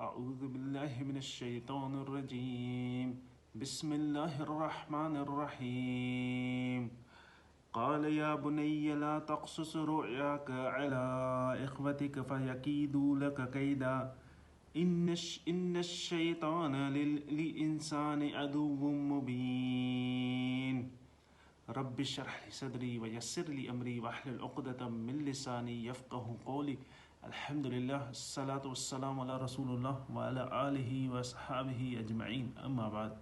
اعوذ بالله من الشيطان الرجيم بسم الله الرحمن الرحيم قال يا بني لا تقصص رؤياك على إخوتك فيكيدوا لك كيدا إن الشيطان للإنسان عدو مبين رب اشرح لي صدري ويسر لي امري واحلل عقدة من لساني يفقه قولي الحمد لله الصلاة والسلام على رسول الله وعلى آله واصحابه اجمعين اما بعد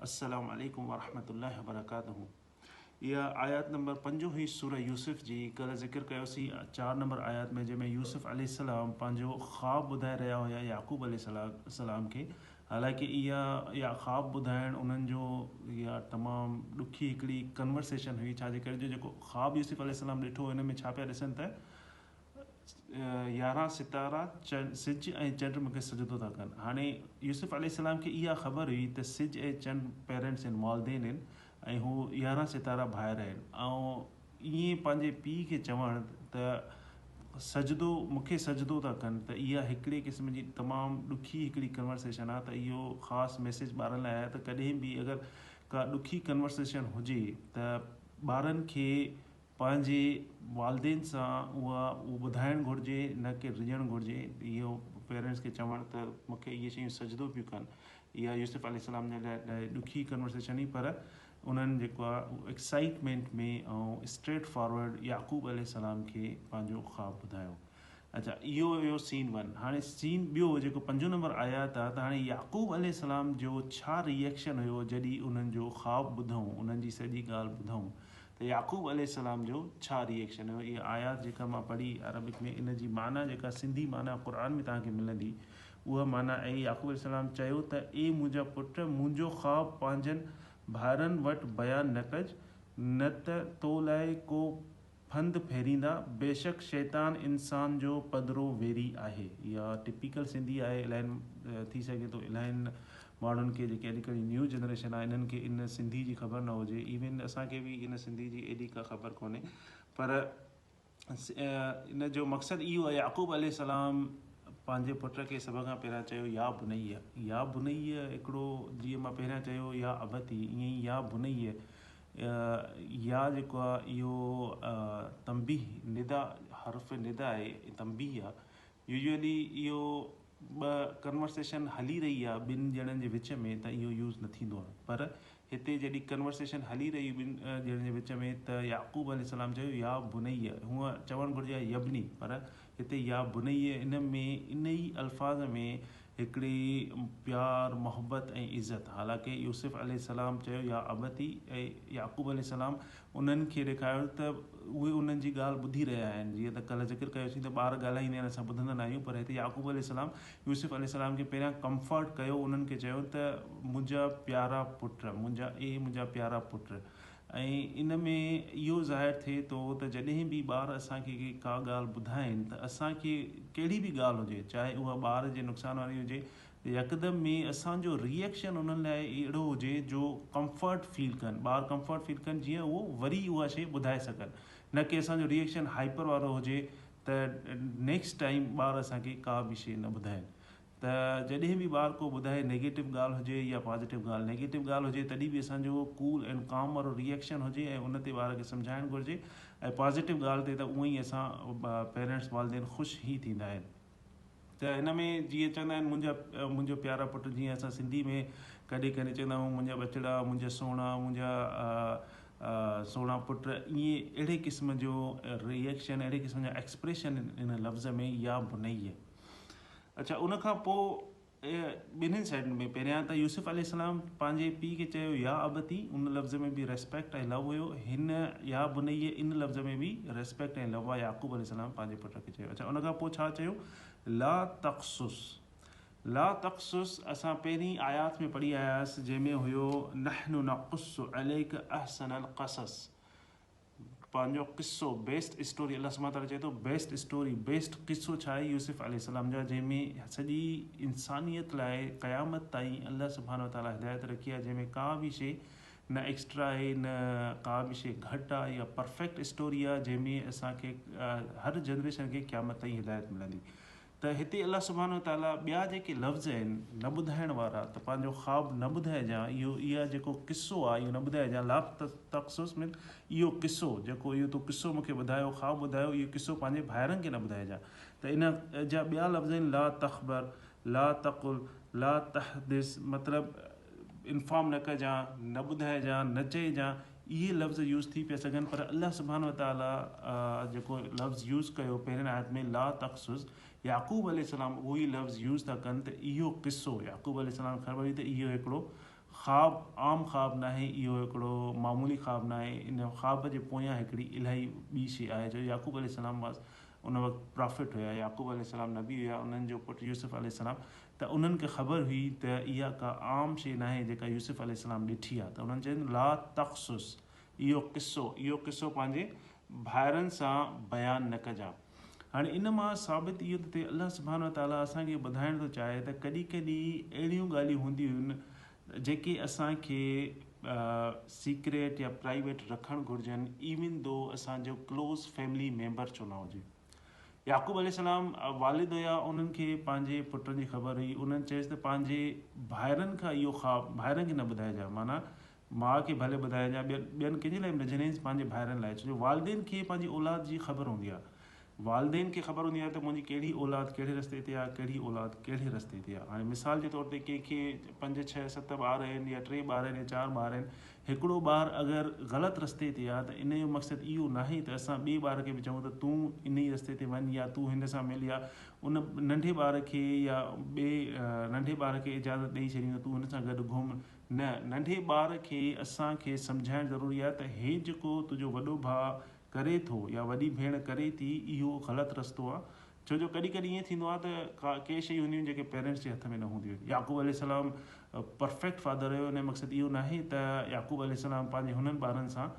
السلام عليڪم ورحمة الله وبرڪاته اها آيات نمبر پنجون هئي سورة يوسف جي ڪلهه ذڪر ڪيوسين چار نمبر آيات ۾ جنهن ۾ يوسف عليه السلام پنهنجو خواب ٻڌائي رهيا هيا يعقوب عليه السلام کي حالانڪه اها يا خواب ٻڌائڻ انهن جو اها تمام ڏکي هڪڙي ڪنورسيشن هئي ڇا جي ڪري جو جيڪو خواب يوسف عليه السلام ڏٺو ان ۾ ڇا پيا ڏسن ته يارهن ستارا سج ۽ چنڊ مون کي سجدو ٿا ڪن هاڻي يوسف عليه السلام کي اها خبر هئي ته سج ۽ چنڊ پيرنٽس آهن والدين آهن ۽ هو يارهن ستارا ڀائر آهن ۽ ائين پنهنجي پيء کي چوڻ ته سجدو مون کي سجدو ٿا ڪن ته اها هڪڙي قسم جي تمام ڏکي هڪڙي ڪنورسيشن آهي ته اهو خاص ميسيج ٻارن لاء آهي ته ڪڏهن به اگر ڪا ڏکي ڪنورسيشن هجي ته ٻارن کي پنهنجي والدين سان اها اهو ٻڌائڻ گهرجي نه ڪي ڊڄڻ گهرجي اهو پيرنٽس کي چوڻ ته مون کي اهي شيون سجدو پيون ڪن اها يوسف عليه السلام جي لاء ڏکي ڪنورسيشن هئي پر انهن جيڪو آ اهو ايڪسائيٽمينٽ ۾ ۽ اسٽريٽ فارورڊ يعقوب عليه السلام کي پنهنجو خواب ٻڌايو. اڇا اهو هيو سين ون. هاڻي سين ٻيو جيڪو پنجون نمبر آيات آ ته هاڻي يعقوب عليه السلام جو ڇا ري ايڪشن هيو جڏهن انهن جو خواب ٻڌئون انهن جي سڄي ڳالهه ٻڌئون ته يعقوب عليه السلام جو ڇا ري ايڪشن هيو اها آيات جيڪا مان پڙهي عربڪ ۾ ان جي معنيٰ جيڪا سنڌي معنيٰ قرآن ۾ توهان کي ملندي اها معنيٰ آهي يعقوب عليه السلام چيو ته اي منهنجا پٽ منهنجو خواب پنهنجن ڀائرن وٽ بيان نه ڪج، نه ته تو لاء ڪو ڦند ڦيريندا، بيشڪ شيطان انسان جو پڌرو ويري آهي. اها ٽپيڪل سنڌي آهي، الاهين ٿي سگهي ٿو الاهين ماڻهن کي جيڪي اڄڪلهه جي نيو جنريشن آهي انهن کي ان سنڌي جي خبر نه هجي، ايون اسان کي به ان سنڌي جي ايڏي ڪا خبر ڪونهي پر ان جو مقصد اهو آهي يعقوب عليه السلام پنهنجي پٽ کي سڀ کان پهريان چيو يا بني يا بني هڪڙو جيئن مان پهريان چيو يا ابتي ائين ئي يا بني يا جيڪو آهي اهو تنبيه ندا حرف ندا آهي تنبيه آهي يوزولي اهو ٻه ڪنورسيشن هلي رهي آهي ٻن ڄڻن جي وچ ۾ ته اهو يوز نه ٿيندو آهي پر هتي جڏهن ڪنورسيشن هلي رهي هئي ٻن ڄڻن جي وچ ۾ ته يعقوب عليه السلام چيو يا بني هونء چوڻ گهرجي ها يبني پر هتي يا بني ان ۾ ان ئي الفاظ ۾ هڪڙي پيار محبت ۽ عزت حالانڪه يوسف عليه السلام چيو يا ابتي ۽ يعقوب عليه السلام انهن کي ڏيکاريو ته اهي انهن جي ڳالهه ٻڌي رهيا آهن جيئن ته ڪلهه ذڪر ڪيوسين ته ٻار ڳالهائيندا آهن اسان ٻڌندا نه آهيون پر هتي يعقوب عليه السلام يوسف عليه السلام کي پهريان ڪمفرٽ ڪيو انهن کي چيو ته منهنجا پيارا پٽ منهنجا اي منهنجا پيارا پٽ ۽ ان ۾ اهو ظاهر ٿئي ٿو ته جڏهن به ٻار اسان کي ڪا ڳالهه ٻڌائين ته اسان کي ڪهڙي به ڳالهه هجي چاهي اها ٻار جي نقصان واري هجي يڪدم ۾ اسان جو ري ايڪشن انهن لاء اهڙو هجي جو ڪمفرٽ فيل ڪن ٻار ڪمفرٽ فيل ڪن جيئن اهو وري اها شي ٻڌائي سگهن نه ڪي اسان جو ري ايڪشن هائپر وارو هجي ته نيڪسٽ ٽائيم ٻار اسان کي ڪا به شي نه ٻڌائين ته جڏهن به ٻار ڪو ٻڌائي نيگيٽو ڳالهه هجي يا پازيٽو ڳالهه نيگيٽو ڳالهه هجي تڏهن به اسان جو ڪول اينڊ ڪام وارو ري ايڪشن هجي ۽ ان تي ٻار کي سمجهائڻ گهرجي ۽ پازيٽو ڳالهه تي ته اونئن ئي اسان پيرنٽس والدين خوش ئي ٿيندا آهن. ته هن ۾ جيئن چوندا آهن منهنجا منهنجو پيارا پٽ جيئن اسان سنڌي ۾ ڪڏهن ڪڏهن چوندا آهيون منهنجا ٻچڙا منهنجا سهڻا منهنجا سهڻا پٽ ائين اهڙي قسم جو ري ايڪشن اهڙي قسم جا ايڪسپريشن ان لفظ ۾ يا بنئي اڇا ان کان پوء ٻنهين سائيڊن ۾ پهريان ته يوسف عليه السلام پنهنجي پيء کي چيو يا ابتي ان لفظ ۾ به ريسپيڪٽ ۽ لو هيو هن يا بني ان لفظ ۾ به ريسپيڪٽ ۽ لو آهي يعقوب عليه السلام پنهنجي پٽ کي چيو اڇا ان کان پوء ڇا چيو لا تقصص لا تقصص اسان پهرين آيات ۾ پڙهي آياس جنهن ۾ هيو نحن نقص عليك احسن القصص پنهنجو قصو بيسٽ اسٽوري الله سبحانه وتعالٰي چئي ٿو بيسٽ اسٽوري بيسٽ قصو ڇا آهي يوسف عليه السلام جو جنهن ۾ سڄي انسانيت لاء قيامت تائين الله سبحانه وتعالٰي هدايت رکي آهي جنهن ۾ ڪا به شي نه ايڪسٽرا آهي نه ڪا به شي گهٽ آهي اها پرفيڪٽ اسٽوري آهي جنهن ۾ اسان کي هر جنريشن کي قيامت تائين هدايت ملندي. ته هتي الله سبحانه وتعاليٰ ٻيا جيڪي لفظ آهن نه ٻڌائڻ وارا ته پنهنجو خواب نه ٻڌائجان اهو اها جيڪو قصو آهي اهو نه ٻڌائجان لا تقصص من اهو قصو جيڪو اهو تو قصو مون کي ٻڌايو خواب ٻڌايو اهو قصو پنهنجي ڀائرن کي نه ٻڌائجان ته ان جا ٻيا لفظ آهن لا تخبر لا تقل لا تحدث مطلب انفارم نه ڪجان نه ٻڌائجان نه چئجان اهي لفظ يوز ٿي پيا سگهن پر الله سبحانه وتعاليٰ جيڪو لفظ يوز ڪيو پهرين آيت ۾ لا تقصص يعقوب عليه السلام اهو ئي لفظ يوز ٿا ڪن ته اهو قصو يعقوب عليه السلام کي خبر هئي ته اهو هڪڙو خواب عام خواب ناهي اهو هڪڙو معمولي خواب ناهي ان خواب جي پويان هڪڙي الاهي ٻي شي آهي جو يعقوب عليه السلام ان وقت پرافٽ هيا يعقوب عليه السلام نبي هيا انهن جو پٽ يوسف عليه السلام ته انهن کي خبر هئي ته اها ڪا عام شيء ناهي جيڪا يوسف عليه السلام ڏٺي آهي ته انهن چين لا تقصص اهو قصو اهو قصو پنهنجي ڀائرن سان بيان نه ڪجان. هاڻي ان مان ثابت اهو ٿو ٿئي الله سبحانه وتعاليٰ اسان کي ٻڌائڻ ٿو چاهي ته ڪڏهن ڪڏهن اهڙيون ڳالهيون هونديون آهن جيڪي اسان کي سيڪريٽ يا پرائيويٽ رکڻ گهرجن ايون دو اسان جو ڪلوز فيملي ميمبر ڇو نه هجي. يعقوب عليه السلام والد هيا انهن کي پنهنجي پٽن جي خبر هئي انهن چيس ته پنهنجي ڀائرن کان اهو خواب ڀائرن کي نه ٻڌائجان معنيٰ ماء کي ڀلي ٻڌائجان ٻين ٻين ڪنهن جي لاء به نه جنين پنهنجي ڀائرن لاء ڇو جو والدين کي پنهنجي اولاد جي خبر هوندي آهي والدين کي خبر هوندي آهي ته منهنجي ڪهڙي اولاد ڪهڙي رستي تي آهي ڪهڙي اولاد ڪهڙي رستي تي آهي هاڻي مثال جي طور تي ڪنهن کي پنج ڇهه ست ٻار آهن يا ٽي ٻار آهن يا چار ٻار آهن هڪڙو ٻار اگر غلط رستي تي آ ته ان جو مقصد اهو ناهي ته اسان ٻئي ٻار کي به چئون ته تون انهي رستي تي وڃ يا تون هن سان مل يا ان ننڍي ٻار کي يا ٻئي ننڍي ٻار کي اجازت ڏئي ڇڏيون ته تون هن سان گڏ گهم نه ننڍي ٻار کي اسان کي سمجهائڻ ضروري آ ته هي جيڪو تنهنجو وڏو ڀاء ڪري ٿو يا وڏي ڀيڻ ڪري ٿي اهو غلط رستو آ ڇو جو ڪڏهن ڪڏهن ائين ٿيندو آهي ته ڪا ڪي شيون هونديون آهن جيڪي پيرنٽس جي هٿ ۾ نه هونديون آهن. يعقوب عليه السلام پرفيڪٽ فادر هيو ان جو مقصد اهو ناهي ته يعقوب عليه السلام پنهنجي هنن ٻارن سان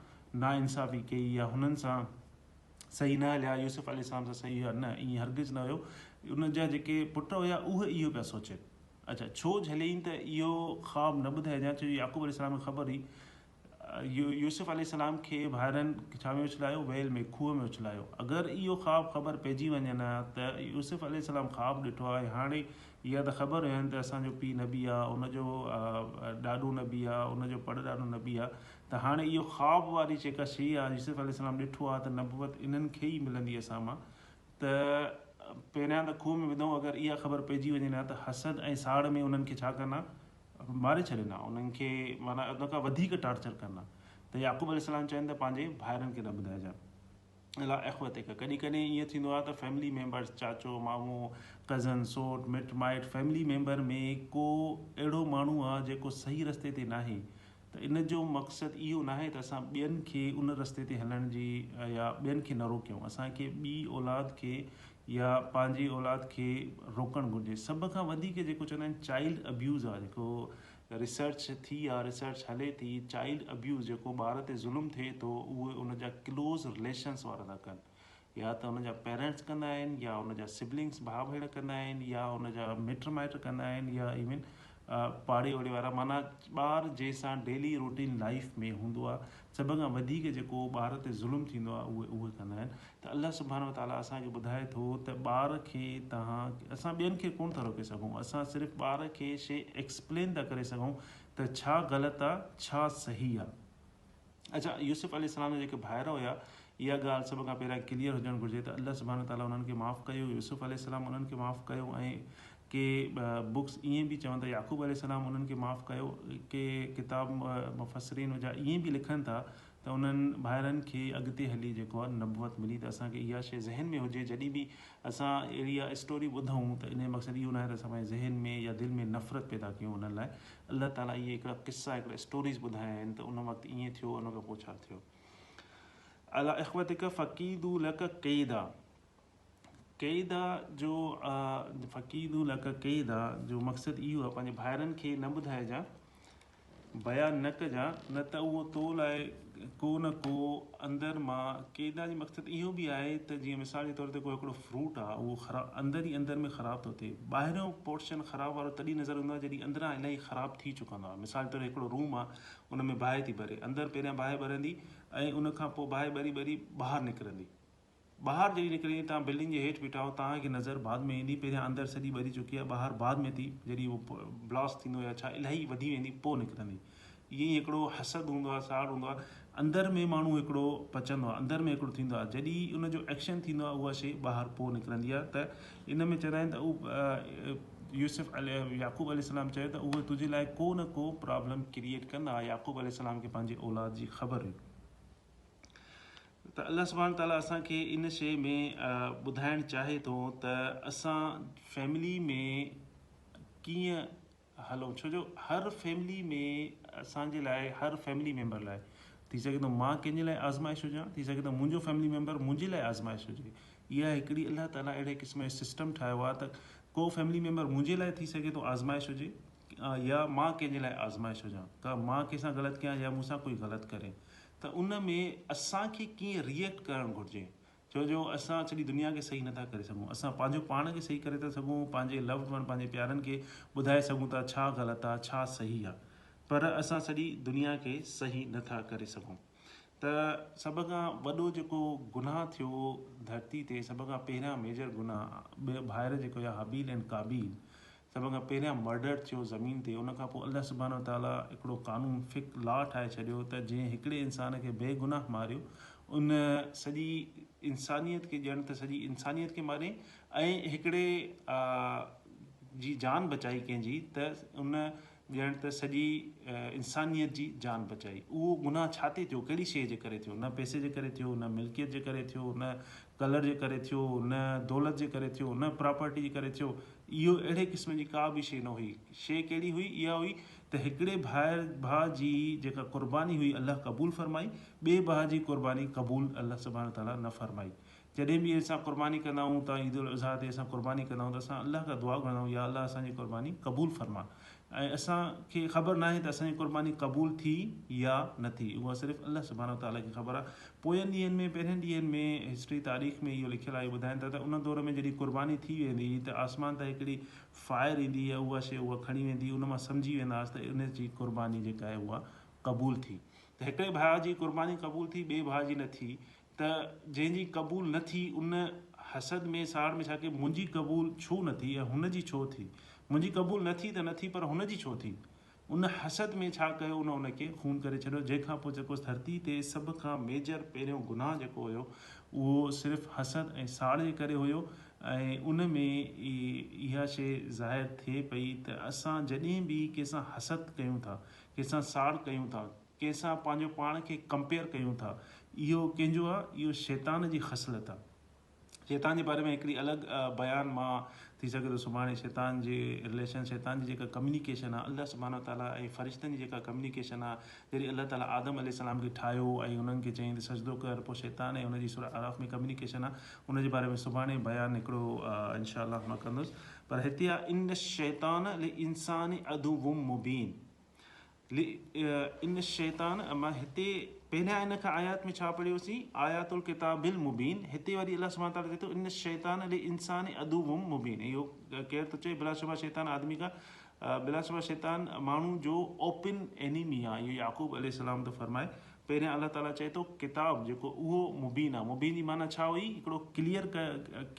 نا انصافي ڪئي يا هنن سان صحيح نه هليا يوسف عليه السلام سان صحيح هيا نه ائين هرگز نه هيو ان جا جيڪي پٽ هيا اهي اهو پيا سوچين اڇا ڇو جهليائين ته اهو خواب نه ٻڌائجان ڇو جو يعقوب عليه السلام کي خبر هئي يوسف عليه السلام کي ڀائرن ڇا ۾ اڇلايو؟ ويل ۾، کوهه ۾ اڇلايو. اگر اهو خواب خبر پئجي وڃن ها ته يوسف عليه السلام خواب ڏٺو آهي ۽ هاڻي اها ته خبر هين ته اسان جو پيء نبي آهي، ان جو ڏاڏو نبي آهي، ان جو پڙ ڏاڏو نبي آهي ته هاڻي اهو خواب واري جيڪا شيء آهي يوسف عليه السلام ڏٺو آهي ته نبوت انهن کي ئي ملندي اسان مان ته پهريان ته کوهه ۾ وڌائون اگر اها خبر پئجي وڃن ها ته حسد ۽ ساڙ ۾ انهن کي ڇا ڪن ها؟ ماري ڇڏين ها انهن کي معنيٰ ان کان وڌيڪ ٽارچر ڪن ها ته يعقوب عليه السلام چين ته پنهنجي ڀائرن کي نه ٻڌائجان الا اخوتڪ ڪڏهن ڪڏهن ائين ٿيندو آهي ته فيملي ميمبرس چاچو مامو ڪزن سوٽ مٽ مائٽ فيملي ميمبر ۾ ڪو اهڙو ماڻهو آهي جيڪو صحيح رستي تي ناهي ته ان جو مقصد اهو ناهي ته اسان ٻين کي ان رستي تي هلڻ جي يا ٻين کي نه روڪيون اسان کي ٻي اولاد کي يا پنهنجي اولاد کي روڪڻ گهرجي سڀ کان وڌيڪ جيڪو چوندا آهن چائلڊ ابيوز آهي جيڪو ريسرچ ٿي آهي ريسرچ هلي ٿي چائلڊ ابيوز جيڪو ٻار تي ظلم ٿئي ٿو اهي ان جا ڪلوز رليشنس وارا ٿا ڪن يا ته ان جا پيرنٽس ڪندا آهن يا ان جا سبلنگس ڀاء ڀيڻ ڪندا آهن يا ان جا مٽ مائٽ ڪندا آهن يا ايون پاڙي اوڙي وارا معنيٰ ٻار جنهن سان ڊيلي روٽين لائيف ۾ هوندو آهي سڀ کان وڌيڪ جيڪو ٻار تي ظلم ٿيندو آهي اهي اهي ڪندا آهن ته الله سبحانه وتعالٰي اسان کي ٻڌائي ٿو ته ٻار کي توهان اسان ٻين کي ڪونه ٿا روڪي سگهون اسان صرف ٻار کي شي ايڪسپلين ٿا ڪري سگهون ته ڇا غلط آهي ڇا صحيح آهي اڇا يوسف عليه السلام جا جيڪي ڀائر هيا اها ڳالهه سڀ کان پهريان ڪليئر هجڻ گهرجي ته الله سبحانه وتعالٰي انهن کي معاف ڪيو يوسف عليه السلام انهن کي معاف ڪيو ۽ ڪي بڪس ائين به چون ٿا يعقوب عليه السلام انهن کي معاف ڪيو ڪي ڪتاب مفسرين جا ائين به لکن ٿا ته انهن ڀائرن کي اڳتي هلي جيڪو آهي نبوت ملي ته اسان کي اها شيء ذهن ۾ هجي جڏهن به اسان اهڙي اها اسٽوري ٻڌون ته ان جو مقصد اهو ناهي ته اسان پنهنجي ذهن ۾ يا دل ۾ نفرت پيدا ڪيون انهن لاء الله تعاليٰ اهي هڪڙا قصا هڪڙا اسٽوريز ٻڌايا آهن ته ان وقت ائين ٿيو ان کان پوء ڇا ٿيو علي اخوتک فڪيدو لک قيدا قيدا جو فڪيدو لک قيدا جو مقصد اهو آهي پنهنجي ڀائرن کي نه ٻڌائجان بيان نه ڪجان نه ته اهو تو لاء ڪو نه ڪو اندر مان قيدا جي مقصد اهو به آهي ته جيئن مثال جي طور تي ڪو هڪڙو فروٽ آهي اهو خراب اندر ئي اندر ۾ خراب ٿو ٿئي ٻاهريون پورشن خراب وارو تڏهن نظر ايندو آهي جڏهن اندران الاهي خراب ٿي چڪندو آهي مثال جي طور هڪڙو روم آهي ان ۾ باهه ٿي ٻري اندر پهريان باهه ٻرندي ۽ ان کان پوء باهه ٻري ٻري ٻاهر نڪرندي. ٻاهر جڏهن نڪري ايندي توهان بلڊنگ جي هيٺ بيٺا آهيو توهان کي نظر بعد ۾ ايندي پهريان اندر سڄي ٻري چڪي آهي ٻاهر بعد ۾ ٿي جڏهن اهو بلاسٽ ٿيندو يا ڇا الاهي وڌي ويندي پوء نڪرندي ائين ئي هڪڙو حسد هوندو آهي ساڙ هوندو آهي اندر ۾ ماڻهو هڪڙو پچندو آهي اندر ۾ هڪڙو ٿيندو آهي جڏهن ان جو ايڪشن ٿيندو آهي اها شي ٻاهر پوء نڪرندي آهي ته ان ۾ چوندا آهن ته اهو يوسف عليه يعقوب عليه السلام چيو ته اهي تنهنجي لاء ڪو نه ڪو پرابلم ڪريئيٽ ڪندا يعقوب عليه السلام کي پنهنجي اولاد جي خبر هئي ته الله سبحانه تعالٰي اسان کي ان شيء ۾ ٻڌائڻ چاهي ٿو ته اسان فيملي ۾ ڪيئن هلون ڇو جو هر فيملي ۾ اسان جي لاء هر فيملي ميمبر لاء ٿي سگهي ٿو مان ڪنهن جي لاء آزمائش هجان ٿي سگهي ٿو منهنجو فيملي ميمبر منهنجي لاء آزمائش هجي اها هڪڙي الله تعالٰي اهڙي قسم جو سسٽم ٺاهيو آهي ته ڪو فيملي ميمبر منهنجي لاء ٿي سگهي ٿو آزمائش هجي يا مان ڪنهن جي لاء آزمائش هجان ته مان ڪنهن سان غلط ڪيان يا مون سان ڪوئي غلط ڪري ته ان ۾ اسان کي ڪيئن ري ايڪٽ ڪرڻ گهرجي ڇو جو اسان سڄي دنيا کي صحيح نٿا ڪري سگهون اسان پنهنجو پاڻ کي صحيح ڪري ٿا سگهون پنهنجي لوڊ ون پنهنجي پيارن کي ٻڌائي سگهون ٿا ڇا غلط آ ڇا صحيح آ پر اسان سڄي دنيا کي صحيح نٿا ڪري سگهون ته سڀ کان وڏو جيڪو گناهه ٿيو ڌرتي تي سڀ کان پهريان ميجر گناهه ٻه ڀائر جيڪو هيا هابيل ۽ قابيل سڀ کان پهريان مرڊر ٿيو زمين تي ان کان پوء الله سبحانه وتعاليٰ هڪڙو قانون فق لا ٺاهي ڇڏيو ته جنهن هڪڙي انسان کي بي گناهه ماريو ان سڄي انسانيت کي ڄڻ ته سڄي انسانيت کي ماري ۽ هڪڙي جي جان بچائي ڪنهن جي ته ان ڄڻ ته سڄي انسانيت جي جان بچائي اهو گناهه ڇا تي ٿيو ڪهڙي شيء جي ڪري ٿيو نه پئسي جي ڪري ٿيو نه ملڪيت جي ڪري ٿيو نه ڪلر جي ڪري ٿيو نه دولت جي ڪري ٿيو نه پراپرٽي جي ڪري ٿيو اهو اهڙي قسم جي ڪا به شيء نه هئي. شيء ڪهڙي هئي؟ اها هئي ته هڪڙي ڀائر ڀاء جي جيڪا قرباني هئي الله قبول فرمائي، ٻئي ڀاء جي قرباني قبول الله سبحانه وتعاليٰ نه فرمائي. جڏهن به اسان قرباني ڪندا آهيون ته عيد الاضحيٰ تي اسان قرباني ڪندا آهيون ته اسان الله کان دعا گهرندا آهيون يا الله اسان جي قرباني قبول فرما ۽ اسان کي خبر ناهي ته اسان جي قرباني قبول ٿي يا نه ٿي اها صرف الله سبحانه وتعاليٰ کي خبر آهي. پوين ڏينهن ۾ پهرين ڏينهن ۾ هسٽري تاريخ ۾ اهو لکيل آهي ٻڌائين ٿا ته ان دور ۾ جڏهن قرباني ٿي ويندي هئي ته آسمان تان هڪڙي فائر ايندي هئي اها شيء اها کڻي ويندي هئي ان مان سمجهي ويندا هئس ته ان جي قرباني جيڪا آهي اها قبول ٿي ته هڪڙي ڀاء جي قرباني قبول ٿي ٻئي ڀاء جي نه ٿي ته جنهن جي قبول نه ٿي ان حسد ۾ ساڙ ۾ ڇا ڪيو منهنجي قبول ڇو نه ٿي ۽ هن جي ڇو ٿي منهنجي قبول نه ٿي ته نه ٿي پر هن جي ڇو ٿي ان حسد ۾ ڇا ڪيو ان ان کي خون ڪري ڇڏيو جنهن کان پوء جيڪو ڌرتي تي سڀ کان ميجر پهريون گناهه جيڪو هيو اهو صرف حسد ۽ ساڙ جي ڪري هيو ۽ ان ۾ ئي اها شيء ظاهر ٿئي پئي ته اسان جڏهن به ڪنهن سان حسد ڪيون ٿا ڪنهن سان ساڙ ڪيون ٿا ڪنهن سان پنهنجو پاڻ کي ڪمپيئر ڪيون ٿا اهو ڪنهن جو آهي اهو شيطان جي خصلت آهي. شيطان جي باري ۾ هڪڙي الڳ بيان مان ٿي سگهي ٿو سڀاڻي شيطان جي رليشن شيطان جي جيڪا ڪميونيڪيشن آهي الله سبحانه وتعاليٰ ۽ فرشتن جي جيڪا ڪميونيڪيشن آهي جڏهن الله تعاليٰ آدم عليه السلام کي ٺاهيو ۽ انهن کي چيائين ته سجدو ڪر پوء شيطان ۽ ان جي سورة اعراف ۾ ڪميونيڪيشن آهي ان جي باري ۾ سڀاڻي بيان هڪڙو انشاء الله مان ڪندس پر هتي آهي ان الشيطان للانسان عدو مبين ان الشيطان اما هتي پهريان ان کان آيات ۾ ڇا پڙهيوسين آيات الڪتاب المبين هتي وري الله سبحانه وتعالي چئي ٿو ان الشيطان للانسان عدو مبين اهو ڪير ٿو چئي بلاشبه شيطان آدمي کا بلاشبه شيطان ماڻهو جو اوپن اينيمي آهي اهو يعقوب عليه السلام ٿو فرمائي پهريان الله تعالي چئي ٿو ڪتاب جيڪو اهو مبين آهي مبين جي معنيٰ ڇا هئي هڪڙو ڪليئر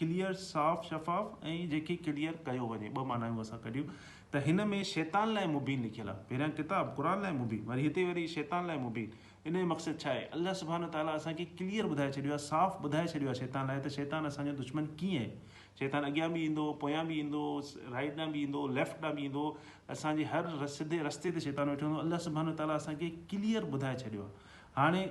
ڪليئر صاف شفاف ۽ جنهن کي ڪليئر ڪيو وڃي ٻه معنائون اسان ڪڍيون ته هن ۾ شيطان لاء مبين لکيل آهي. پهريان ڪتاب، قرآن، لاء مبين، وري هتي وري شيطان لاء مبين. ان جو مقصد ڇا آهي؟ الله سبحانه وتعاليٰ اسان کي ڪليئر ٻڌائي ڇڏيو آهي، صاف ٻڌائي ڇڏيو آهي شيطان لاء ته شيطان اسان جو دشمن ڪيئن آهي. شيطان اڳيان به ايندو، پويان به ايندو، رائيٽ ڏانهن به ايندو، ليفٽ ڏانهن به ايندو، اسان جي هر سڌي رستي تي شيطان ويٺو هوندو. الله سبحانه وتعاليٰ اسان کي ڪليئر ٻڌائي ڇڏيو آهي. هاڻي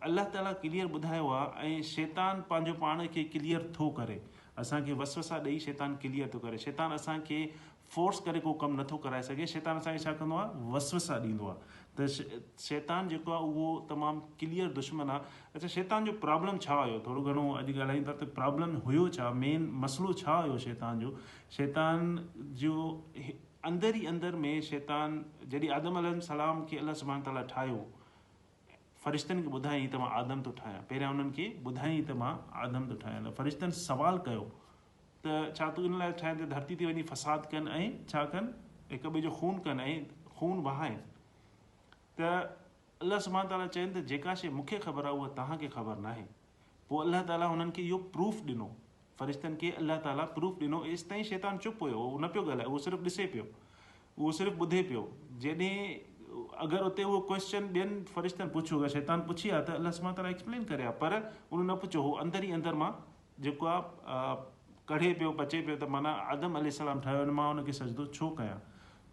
الله تعاليٰ ڪليئر ٻڌايو آهي ۽ شيطان پنهنجو پاڻ کي ڪليئر ٿو ڪري. اسان کي وسوسا ڏئي شيطان ڪليئر ٿو ڪري. شيطان اسان کي فورس ڪري ڪو ڪم نٿو ڪرائي سگهي شيطان اسان کي ڇا ڪندو آهي وسوسا ڏيندو آهي ته شيطان جيڪو آهي اهو تمام ڪليئر دشمن آهي اڇا شيطان جو پرابلم ڇا هيو ٿورو گهڻو اڄ ڳالهايون ٿا ته پرابلم هيو ڇا مين مسئلو ڇا هيو شيطان جو شيطان جو اندر ئي اندر ۾ شيطان جڏهن آدم عليه السلام کي الله سبحانه تعالٰي ٺاهيو فرشتن کي ٻڌايائين ته مان آدم ٿو ٺاهيان پهريان انهن کي ٻڌايائين ته مان آدم ٿو ٺاهيان ته فرشتن سوال ڪيو ته ڇا تون ان لاء ٺاهين ته ڌرتي تي وڃي فساد ڪن ۽ ڇا ڪن هڪ ٻئي جو خون ڪن ۽ خون وهائن ته الله سبحانه تعالٰي چين ته جيڪا شيء مون کي خبر آهي اها توهان کي خبر ناهي. پوء الله تعاليٰ هنن کي اهو پروف ڏنو، فرشتن کي الله تعاليٰ پروف ڏنو، ايستائين شيطان چپ هيو، هو نه پيو ڳالهائي، اهو صرف ڏسي پيو، اهو صرف ٻڌي پيو، جڏهن اگر اتي اهو ڪوئسچن ٻين فرشتن پڇيو، اگر شيطان پڇي ها ته الله سبحانه وتعاليٰ ايڪسپلين ڪري ها، پر ان نه پڇيو، هو اندر ئي اندر مان جيڪو آ ڪڙهي پيو، پچي پيو ته معنيٰ آدم عليه السلام ٺاهيو آهي، مان ان کي سجدو ڇو ڪيان؟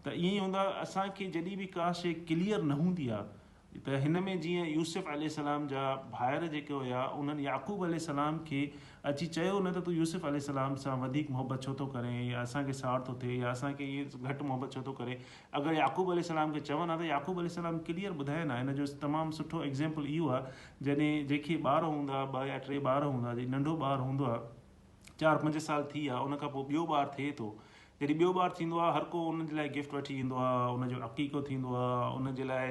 ته ائين ئي هوندو آهي، اسان کي جڏهن به ڪا شيء ڪليئر نه هوندي آهي ته هن ۾ جيئن يوسف عليه السلام جا ڀائر جيڪي هيا انهن يعقوب عليه السلام کي اچي چيو نه ته تون يوسف عليه السلام سان وڌيڪ محبت ڇو ٿو ڪرين يا اسان کي ساڙ ٿو ٿئي يا اسان کي ائين گهٽ محبت ڇو ٿو ڪرين اگر يعقوب عليه السلام کي چون ها ته يعقوب عليه السلام ڪليئر ٻڌائين ها ان جو تمام سٺو ايگزيمپل اهو آهي جڏهن جنهن کي ٻار هوندا ٻه يا ٽي ٻار هوندا جي ننڍو ٻار هوندو آهي چار پنج سال ٿي ويا ان کان پوء ٻيو ٻار ٿئي ٿو جڏهن ٻيو ٻار ٿيندو آهي هر ڪو ان جي لاء گفٽ وٺي ايندو آهي ان جو عقيقو ٿيندو آهي ان جي لاء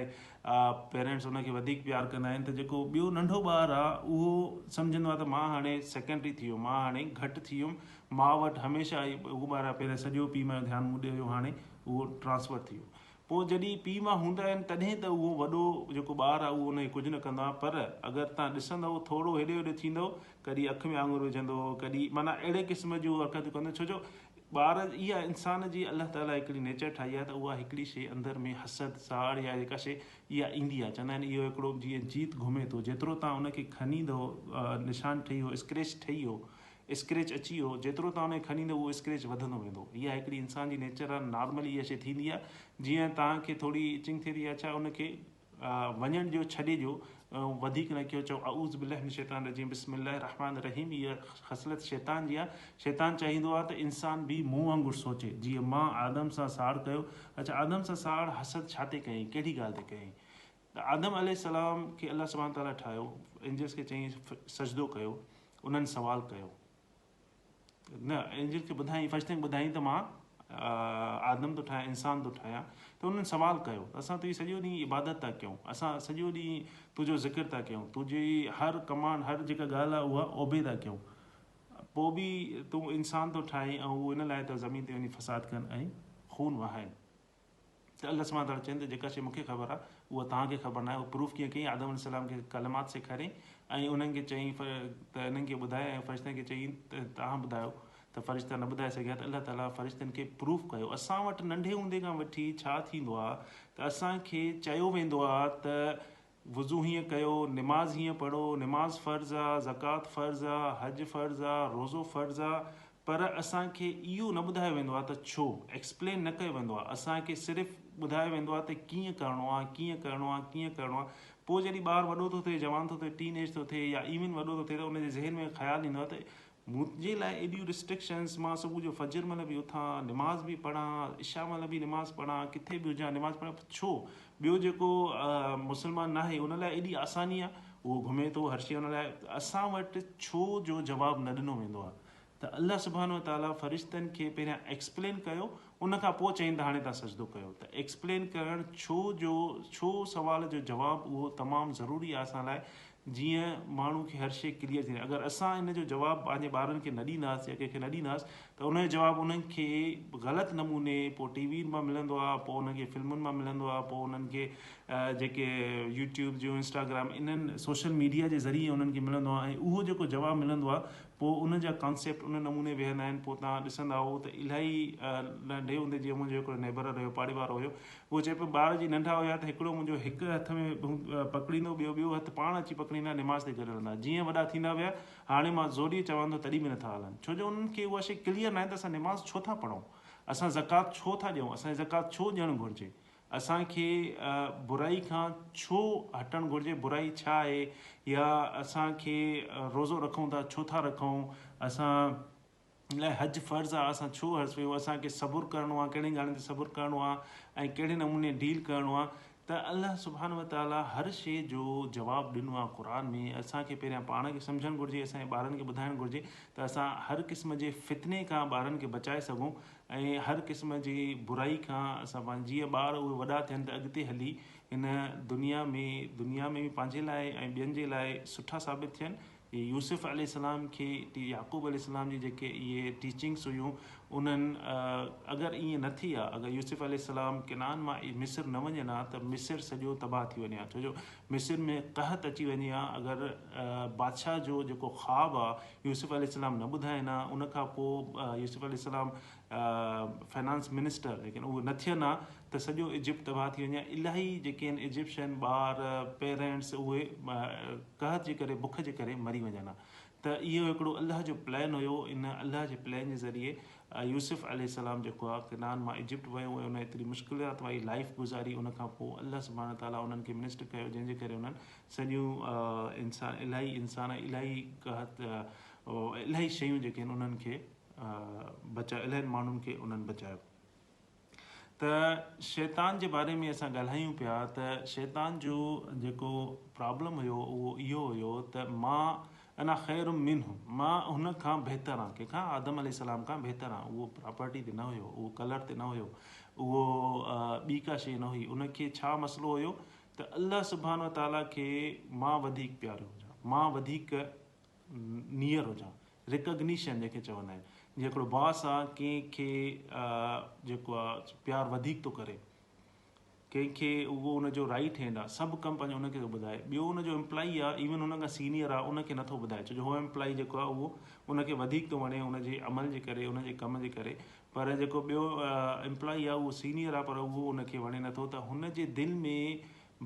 پيرنٽس ان کي وڌيڪ پيار ڪندا آهن ته جيڪو ٻيو ننڍو ٻار آهي اهو سمجهندو آهي ته مان هاڻي سيڪنڊري ٿي ويم مان هاڻي گهٽ ٿي ويم ماء وٽ هميشه اهو ٻار پهريان سڄو پيء ماء جو ڌيان مون ڏي هيو هاڻي اهو ٽرانسفر ٿي ويو پوء جڏهن پيء ماء هوندا آهن تڏهن ته اهو وڏو جيڪو ٻار آهي اهو ان کي ڪجهه نه ڪندو آهي پر اگر تان ڏسندؤ ٿورو هيڏي هوڏي ٿيندو ڪڏهن اک ۾ آڱر وجهندو ڪڏهن معنيٰ اهڙي قسم جون حرڪتون ڪندو ڇو جو ٻار اها انسان جي الله تعاليٰ هڪڙي نيچر ٺاهي آهي ته اها هڪڙي شيء اندر ۾ حسد ساڙ يا جيڪا شيء اها ايندي آهي چوندا آهن اهو هڪڙو جيئن جيت گهمي ٿو جيترو تان ان کي کنيندو نشان ٺهي ويو اسڪريچ ٺهي ويو اسڪريچ اچي ويو جيترو تان ان کي کنيندو اهو اسڪريچ وڌندو ويندو اها هڪڙي انسان جي نيچر آهي نارملي اها شيء ٿيندي آهي جيئن تان کي ٿوري اچنگ ٿئي ٿي يا ڇا ان کي وڃڻ ڏيو ڇڏي ڏيو وڌيڪ نه ڪيو چئو اعوذ بالله من الشيطان الرجيم بسم الله الرحمن الرحيم هيء خصلت شيطان جي آهي شيطان چاهيندو آهي ته انسان به مون وانگر سوچي جيئن مان آدم سان ساڙ ڪيو اڇا آدم سان ساڙ حسد ڇا تي ڪيائين ڪهڙي ڳالهه تي ڪيائين ته آدم عليه السلام کي الله سبحانه تعالٰي ٺاهيو اينجلس کي چيائين سجدو ڪيو انهن سوال ڪيو نه اينجل کي ٻڌائين فرشتن کي ٻڌائين ته مان آدم ٿو ٺاهيان انسان ٿو ٺاهيان ته انهن سوال ڪيو ته اسان تنهنجي سڄو ڏينهن عبادت ٿا ڪيون اسان سڄو ڏينهن تنهنجو ذڪر ٿا ڪيون تنهنجي هر ڪمانڊ هر جيڪا ڳالهه آهي اها اوبي ٿا ڪيون پوء به تون انسان ٿو ٺاهين ۽ هو ان لاء ته زمين تي وڃي فساد ڪن ۽ خون وهائن ته الله سبحانه وتعاليٰ چين ته جيڪا شيء مون کي خبر آهي اها توهان کي خبر ناهي اهو پروف ڪيئن ڪيائين آدم عليه السلام کي ڪلمات سيکاريائين ۽ انهن کي چيائين ته انهن کي ٻڌاء ۽ فرشتن کي چيائين ته توهان ٻڌايو ته فرشتا نه ٻڌائي سگهيا ته الله تعاليٰ فرشتن کي پروف ڪيو اسان وٽ ننڍي هوندي کان وٺي ڇا ٿيندو آهي ته اسان کي چيو ويندو آهي ته وضو هيئن ڪيو، نماز هيئن پڙهو، نماز فرض آ، زڪوات فرض آ، حج فرض آ، روزو فرض آ، پر اسان کي اهو نه ٻڌايو ويندو آ ته ڇو؟ ايڪسپلين نه ڪيو ويندو آ، اسان کي صرف ٻڌايو ويندو آ ته ڪيئن ڪرڻو آ، ڪيئن ڪرڻو آ، ڪيئن ڪرڻو آ، پوء جڏهن ٻار وڏو ٿو ٿئي، جوان ٿو ٿئي، ٽين ايج ٿو ٿئي يا ايون وڏو ٿو ٿئي ته ان جي ذهن ۾ خيال ايندو آ ته منهنجي لاء ايڏيون ريسٽرڪشنز، مان صبح جو فجر مهل به اٿان، نماز به پڙهان، عشاء مهل به نماز پڙهان، ڪٿي به هجان نماز پڙهان، ڇو؟ ٻيو جيڪو مسلمان ناهي ان لاء ايڏي آساني آهي، اهو گهمي ٿو هر شيء ان لاء، اسان وٽ ڇو جو جواب نه ڏنو ويندو آهي ته الله سبحانه وتعاليٰ فرشتن کي پهريان ايڪسپلين ڪيو ان کان پوء چيائين ته هاڻي توهان سجدو ڪيو ته ايڪسپلين ڪرڻ ڇو جو ڇو سوال جو جواب اهو تمام ضروري آهي اسان لاء جيئن ماڻهو کي هر شيء ڪليئر ٿي وڃي. اگر اسان ان جو جواب پنهنجي ٻارن کي نه ڏينداسين يا ڪنهن کي نه ڏينداسين ته ان جو جواب انهن کي غلط نموني پوء ٽي وي مان ملندو آهي پوء انهن کي فلمن مان ملندو آهي پوء انهن کي جيڪي يوٽيوب جون انسٽاگرام انهن سوشل ميڊيا جي ذريعي انهن کي ملندو آهي ۽ اهو جيڪو جواب ملندو آهي پوء ان جا ڪانسيپٽ ان نموني ويهندا آهن پوء توهان ڏسندا هو ته الاهي ننڍي هوندي جيئن منهنجو هڪڙو نيبر رهيو پاڙي وارو هيو اهو چئي پيو ٻار جي ننڍا هيا ته هڪڙو منهنجو هڪ هٿ ۾ پڪڙيندو ٻيو ٻيو هٿ پاڻ اچي پڪڙيندا نماز تي گڏ هلندا جيئن وڏا ٿيندا ويا هاڻي مان زوريء چوان ٿو تڏهن به نٿا هلن ڇو جو انهن کي اها شيء ڪليئر ناهي ته اسان نماز ڇو ٿا پڙهون اسان زڪوات ڇو ٿا ڏيون اسان کي زڪوات ڇو ڏيڻ گهرجي اسان کي برائي کان ڇو هٽڻ گهرجي برائي ڇا آهي يا اسان کي روزو رکون ٿا ڇو ٿا رکون اسان لاء حج فرض آ اسان ڇو حج ويون اسان کي صبر ڪرڻو آ ڪهڙين ڳالهين تي صبر ڪرڻو آ ۽ ڪهڙي نموني ڊيل ڪرڻو آ ته الله سبحانه وتعالي هر شي جو جواب ڏنو آ قرآن ۾ اسان کي پهريان پاڻ کي سمجهڻ گهرجي اسان جي ٻارن کي ٻڌائڻ گهرجي ته اسان هر قسم جي فتني کان ٻارن کي بچائي سگهون ۽ هر قسم جي برائي کان اسان پنهنجي جيئن ٻار اهي وڏا ٿين ته اڳتي هلي هن دنيا ۾ دنيا ۾ به پنهنجي لاء ۽ ٻين جي لاء سٺا ثابت ٿين. يوسف عليه السلام کي يعقوب عليه السلام جي جيڪي اهي ٽيچنگس هيون انهن اگر ائين نه ٿئي ها اگر يوسف عليه السلام ڪنعان مان مصر نه وڃن ها ته مصر سڄو تباهه ٿي وڃي ها ڇو جو مصر ۾ قحط اچي وڃي ها اگر بادشاهه جو جيڪو خواب آ يوسف عليه السلام نه ٻڌائين ها ان کان پوء يوسف عليه السلام فنانس منسٽر ليڪن اهو نه ٿين ها ته سڄو ايجپٽ تباهه ٿي وڃي ها الاهي جيڪي آهن ايجپشن ٻار پيرنٽس اهي قحط جي ڪري بک جي ڪري مري وڃن ها ته اهو هڪڙو الله جو پلان هيو ان الله جي پلان جي ذريعي يوسف عليه السلام جيڪو آهي ڪنعان مان ايجپٽ ويو ۽ ان ايتري مشڪلات واري لائف گذاري ان کان پوء الله سبحانه وتعالٰي انهن کي منسٽر ڪيو جنهن جي ڪري انهن سڄيون انسان الاهي انسان الاهي قحط الاهي شيون جيڪي آهن انهن کي بچايو الاهين ماڻهن کي انهن بچايو. ته شيطان جي باري ۾ اسان ڳالهايون پيا ته شيطان جو جيڪو پرابلم هيو اهو اهو هيو ته مان انا خير منه مان هن کان بهتر آهيان ڪنهن کان آدم عليه السلام کان بهتر آهيان اهو پراپرٽي تي نه هيو اهو ڪلر تي نه هيو اهو ٻي ڪا شيء نه هئي ان کي ڇا مسئلو هيو ته الله سبحانه وتعاليٰ کي مان وڌيڪ پيارو هجان مان وڌيڪ نيئر هجان ريڪگنيشن جنهن کي چوندا آهن جيئن هڪڙو باس آ ڪنهن کي جيڪو آ پيار وڌيڪ ٿو ڪري ڪنهن کي اهو ان جو رائيٽ هينڊ آ سڀ ڪم پنهنجو ان کي ٿو ٻڌائي ٻيو ان جو امپلائي آ ايون ان کان سينيئر آ ان کي نٿو ٻڌائي ڇو جو هو امپلائي جيڪو آ اهو ان کي وڌيڪ ٿو وڻي ان جي عمل جي ڪري ان جي ڪم جي ڪري پر جيڪو ٻيو امپلائي آ اهو سينيئر آ پر اهو ان کي وڻي نٿو ته هن جي دل ۾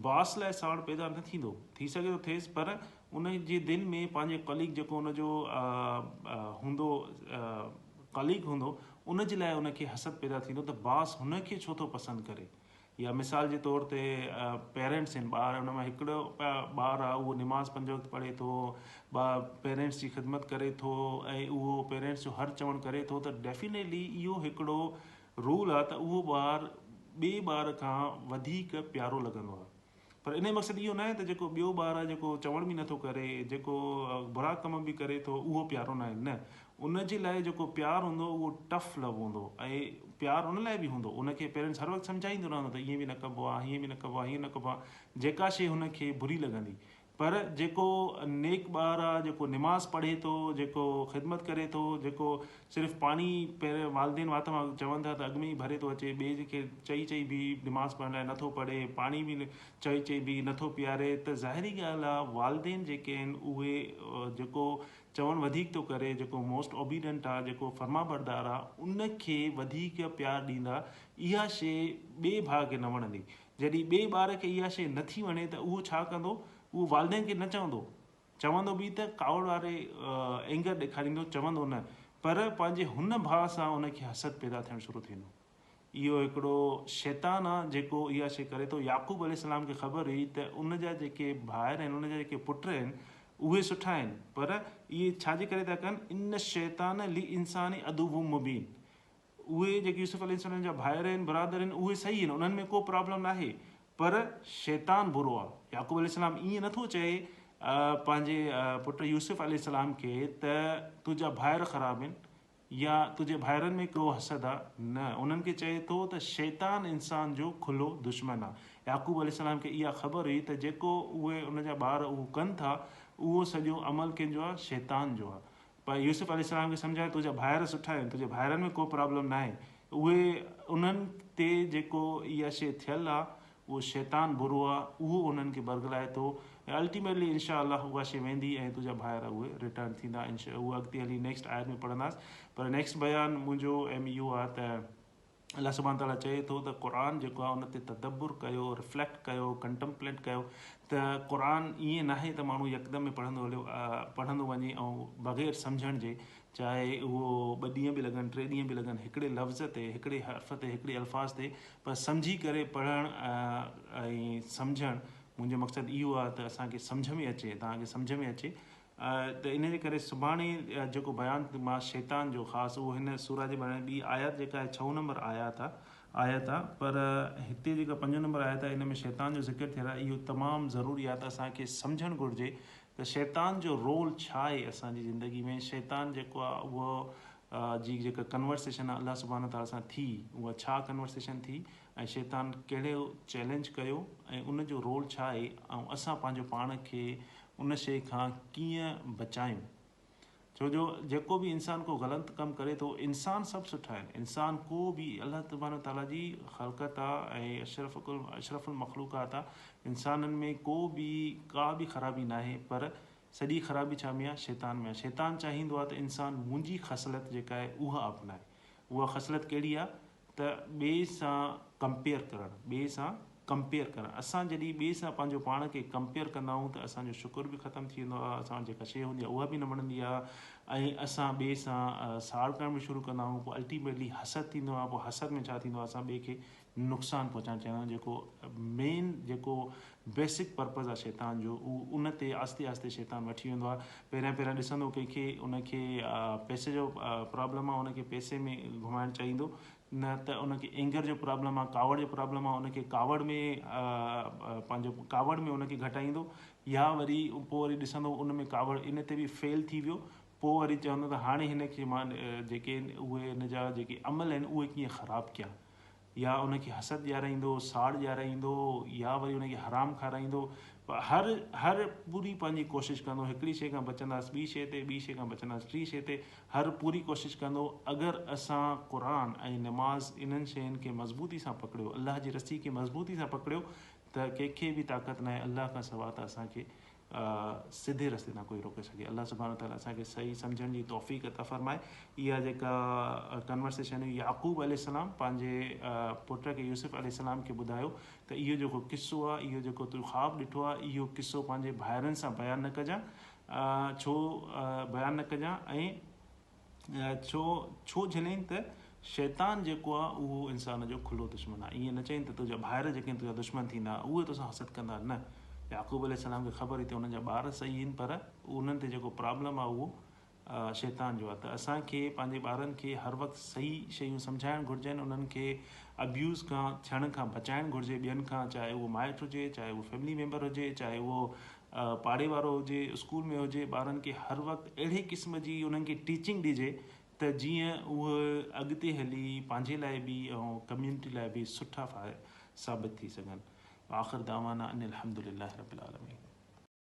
باس لاء ساڙ پيدا نه ٿيندو، ٿي سگهي ٿو ٿئيس پر ان جي دل ۾ پنهنجي ڪليگ جيڪو ان جو هوندو ڪليگ هوندو ان جي لاء ان کي حسد پيدا ٿيندو ته باس هن کي ڇو ٿو پسند ڪري يا مثال جي طور تي پيرنٽس آهن ٻار ان مان هڪڙو ٻار آهي اهو نماز پنج وقت پڙهي ٿو پيرنٽس جي خدمت ڪري ٿو ۽ اهو پيرنٽس جو هر چوڻ ڪري ٿو ته ڊيفينيٽلي اهو هڪڙو رول آ ته اهو ٻار ٻئي ٻار کان وڌيڪ پيارو لڳندو آ پر ان جو مقصد اهو ناهي ته جيڪو ٻيو ٻار آ جيڪو چوڻ به نٿو ڪري جيڪو برا ڪم به ڪري ٿو اهو پيارو ناهي نه ان جي لاء جيڪو پيار هوندو اهو ٽف لو هوندو ۽ پيار ان لاء به هوندو ان کي پيرنٽس هر وقت سمجهائيندو رهندو ته ائين به نه ڪبو آ هيئن به نه ڪبو آ هيئن نه ڪبو آ جيڪا شي هن کي بري لڳندي پر جيڪو نيڪ ٻار آ، جيڪو نماز پڙهي ٿو، جيڪو خدمت ڪري ٿو، جيڪو صرف پاڻي پهرين والدين وات مان چون ٿا ته اڳ ۾ ئي ڀري ٿو اچي، ٻئي کي چئي چئي به نماز پڙهڻ لاء نٿو پڙهي، پاڻي به چئي چئي به نٿو پياري ته ظاهري ڳالهه آ والدين جيڪي آهن اهي جيڪو چوڻ وڌيڪ ٿو ڪري، جيڪو موسٽ اوبيڊنٽ آ، جيڪو فرمانبردار آ، ان کي وڌيڪ پيار ڏيندا، اها شيء ٻئي ڀاء کي نه وڻندي. جڏهن ٻئي ٻار کي اها شيء نه ٿي وڻي ته اهو ڇا ڪندو؟ اهو والدين کي نه چوندو. چوندو به ته ڪاوڙ واري اينگر ڏيکاريندو، چوندو نه پر پنهنجي هن ڀاء سان ان کي حسد پيدا ٿيڻ شروع ٿيندو. اهو هڪڙو شيطان آ جيڪو اها شيء ڪري ٿو. يعقوب عليه السلام کي خبر هئي ته ان جا جيڪي ڀائر آهن، ان جا جيڪي پٽ آهن، اهي سٺا آهن پر اهي ڇا جي ڪري ٿا ڪن؟ ان الشيطان للانسان عدو مبين. اهي جيڪي يوسف عليه السلام جا ڀائر آهن، برادر آهن، اهي صحيح آهن، انهن ۾ ڪو پرابلم ناهي، پر شيطان برو آهي. يعقوب عليه السلام ائين نٿو چئي پنهنجي پٽ يوسف عليه السلام کي ته تنهنجا ڀائر خراب آهن يا تنهنجي ڀائرن ۾ ڪو حسد آهي، نه، انهن کي چئي ٿو ته شيطان انسان جو کلو دشمن آهي. يعقوب عليه السلام کي اها خبر هئي ته جيڪو اهي ان جا ٻار اهو ڪن ٿا، اهو سڄو عمل ڪنهن جو آهي؟ شيطان جو آهي. پر يوسف عليه السلام کي سمجهايو تنهنجا ڀائر سٺا آهن، تنهنجي ڀائرن ۾ ڪو پرابلم ناهي، اهي انهن تي جيڪو اها شيء ٿيل آ اهو شيطان برو آ اهو انهن کي برغلائي ٿو ۽ الٽيميٽلي انشاء الله اها شيء ويندي ۽ تنهنجا ڀائر اهي ريٽرن ٿيندا انشاء اهو اڳتي هلي نيڪسٽ آيت ۾ پڙهنداس پر نيڪسٽ بيان منهنجو ايم اهو آ ته الله سبحانه تعالٰي چئي ٿو ته قرآن جيڪو آهي ان تي تدبر ڪيو، ريفليڪٽ ڪيو، ڪنٽمپليٽ ڪيو ته قرآن ائين ناهي ته ماڻهو يڪدم ۾ پڙهندو هليو پڙهندو وڃي ۽ بغير سمجهڻ جي چاهي اهو ٻه ڏينهن به لڳن ٽي ڏينهن به لڳن هڪڙي لفظ تي هڪڙي حرف تي هڪڙي الفاظ تي پر سمجهي ڪري پڙهڻ ۽ سمجهڻ منهنجو مقصد اهو آهي ته اسان کي سمجهه ۾ اچي توهان کي سمجهه ۾ اچي ته انهيء جي ڪري سڀاڻي جيڪو بيان مان شيطان جو خاص اهو هن سورة جي باري ۾ ٻي آيت جيڪا آهي ڇهون نمبر آيات آهي آيت آهي پر هتي جيڪا پنجون نمبر آيت آهي ان ۾ شيطان جو ذڪر ٿيل آهي اهو تمام ضروري آهي ته اسان کي سمجهڻ گهرجي ته شيطان جو رول ڇا آهي اسان جي زندگي ۾ شيطان جيڪو آهي اهو جي جيڪا ڪنورسيشن آهي الله سبحانه تعالٰي سان ٿي اها ڇا ڪنورسيشن ٿي ۽ شيطان ڪهڙو چئلينج ڪيو ۽ ان جو رول ڇا آهي ۽ اسان پنهنجو پاڻ کي ان شيء کان ڪيئن بچايون. ڇو جو جيڪو به انسان ڪو غلط ڪم ڪري ٿو انسان سڀ سٺا آهن انسان ڪو به الله سبحانه وتعاليٰ جي خلقت آ ۽ اشرف اشرف المخلوقات آ انسانن ۾ ڪو به ڪا به خرابي ناهي پر سڄي خرابي ڇا ۾ آ شيطان ۾ آ شيطان چاهيندو آ ته انسان منهنجي خصلت جيڪا آهي اها اپنائي اها خصلت ڪهڙي آ ته ٻئي سان ڪمپيئر ڪرڻ، ٻئي سان ڪمپيئر ڪرڻ، اسان جڏهن ٻئي سان پنهنجو پاڻ کي ڪمپيئر ڪندا آهيون ته اسان جو شڪر به ختم ٿي ويندو آهي، اسان وٽ جيڪا شيء هوندي آهي اها به نه وڻندي آهي ۽ اسان ٻئي سان ساڙ ڪرڻ به شروع ڪندا آهيون پوء الٽيميٽلي حسد ٿيندو آهي پوء حسد ۾ ڇا ٿيندو آهي اسان ٻئي کي نقصان پهچائڻ چاهيندا آهيون جيڪو مين جيڪو بيسڪ پرپز آهي شيطان جو اهو ان تي آهستي آهستي شيطان وٺي ويندو آهي پهريان پهريان ڏسندو ڪنهن کي ان کي پئسي جو پرابلم آهي ان کي پئسي ۾ گهمائڻ چاهيندو نه ته ان کي اينگر جو پرابلم آهي ڪاوڙ جو پرابلم آهي ان کي ڪاوڙ ۾ پنهنجو ڪاوڙ ۾ ان کي گهٽائيندو يا وري پوء وري ڏسندو ان ۾ ڪاوڙ ان تي به فيل ٿي ويو پوء وري چوندو ته هاڻي هن کي مان جيڪي اهي هن جا جيڪي عمل آهن اهي ڪيئن خراب ڪيان يا ان کي حسد ڏيارائيندو، ساڙ ڏيارائيندو يا وري ان کي حرام کارائيندو. هر هر پوري پنهنجي ڪوشش ڪندو، هڪڙي شيء کان بچنداس ٻي شيء تي، ٻي شيء کان بچنداس ٽي شيء تي، هر پوري ڪوشش ڪندو. اگر اسان قرآن ۽ نماز انهن شين کي مضبوطي سان پڪڙيو، الله جي رسي کي مضبوطي سان پڪڙيو ته ڪنهن کي به طاقت ناهي الله کان سوا ته اسان کي سڌي رستي تان ڪوئي روڪي سگهي. الله سبحانه وتعالي اسان کي صحيح سمجهڻ جي توفيق عطا فرمائي. اها جيڪا ڪنورسيشن هئي يعقوب عليه السلام پنهنجي پٽ کي يوسف عليه السلام کي ٻڌايو ته اهو جيڪو قصو آهي اهو جيڪو تو خواب ڏٺو آهي اهو قصو پنهنجي ڀائرن سان بيان نه ڪجان ڇو بيان نه ڪجان ۽ ڇو ڇو جهلين ته شيطان جيڪو آهي اهو انسان جو کلو دشمن آهي ائين نه چئين ته تنهنجا ڀائر جيڪي آهن تنهنجا دشمن ٿيندا اهي توسان حسد ڪندا نه يعقوب عليه السلام کي خبر هئي ته انهن جا ٻار صحيح آهن پر انهن تي جيڪو پرابلم آهي اهو شيطان جو آهي ته اسان کي پنهنجي ٻارن کي هر وقت صحيح شيون سمجهائڻ گهرجن انهن کي ابيوز کان ٿيڻ کان بچائڻ گهرجي ٻين کان چاهي اهو مائٽ هجي چاهي اهو فيملي ميمبر هجي چاهي اهو پاڙي وارو هجي اسڪول ۾ هجي ٻارن کي هر وقت اهڙي قسم جي انهن کي ٽيچنگ ڏجي ته جيئن اهي اڳتي هلي پنهنجي لاء به ۽ ڪميونٽي لاء به سٺا ثابت ٿي سگهن واخر دعوانا ان الحمد لله رب العالمين.